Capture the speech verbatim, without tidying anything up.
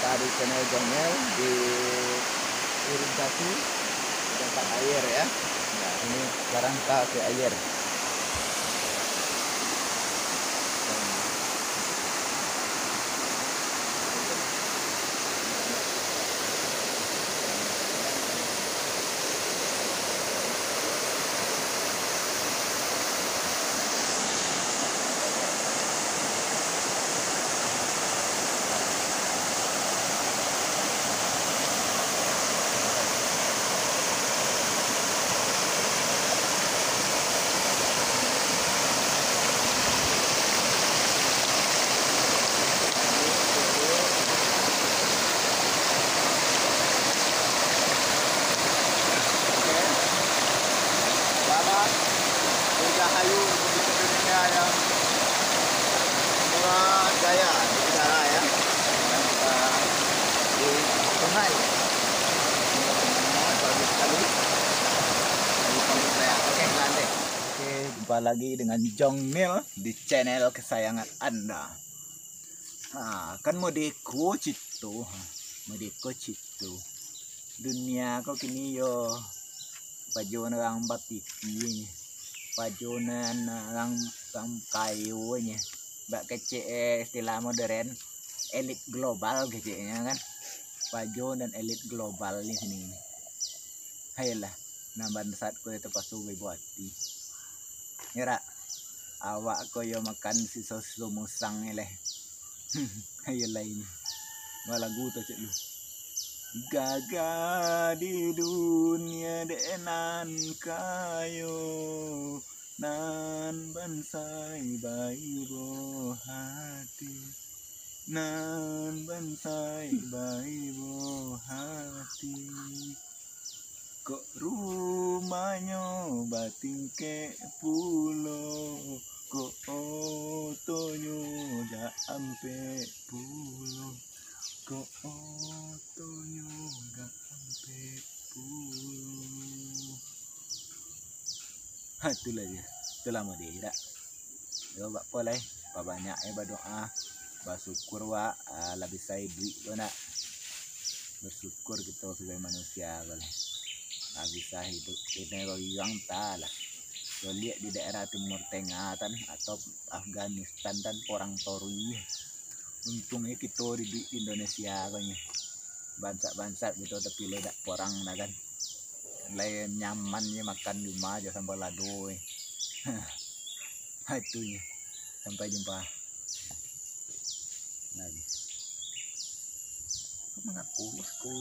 Di channel Jongel di irigasi di tempat air ya. Nah, ini sekarang kita ke air. Oke. Selamat Dirgahayu Republik Indonesia yang murah jaya di segala ya. Dan kita di sungai. Ini pemandangan bagus sekali. Di Samudra. Oke, lanjut. Oke, jumpa lagi dengan Jong Nil di channel kesayangan Anda. Ha, kan modeko cito, ha, modeko cito. Dunia ko kini yo pajo nan urang bapikia nyo, pajo nan urang, urang kayo nyo. Bak kecek, eh, istilah modern, elit global keceknyo kan. Pajo dan elit global di sini. Hayolah, nan bangsat ko yo tapaso baibo ati. Yo dak? Awak ko yo makan siso-siso musang ni leh. Ayolah ini. Wah, lagu tu cek lu. Gagah di dunia dek nan kayo, nan bansai baibo hati, nan bansai baibo hati. Kok rumahnyo batingkek pulo, kok otonyo dak ampek pulo, kok otonyo dak ampek pulo. Ha, itulah dia. Itulah mode dak. Yo, bak apo lai, pabanyak e badoa, basyukur wak, ah, lah bisa iduik ko nak. Bersyukur kito sabagai manusia ko lah. Lah bisa hiduik, kini ko iwang ta lah. Yo, liek di daerah Timur Tengah tan, atau Afghanistan tan, porang torui. Untungnyo kito hiduik di Indonesia ko nyo. Bansat-bansat kito tapi lai dak porang nah kan. Lai nyaman nyo makan di rumah jo sambal lado e. Ha, itu nyo. Sampai jumpa lagi. Mangapo, Bos? Kau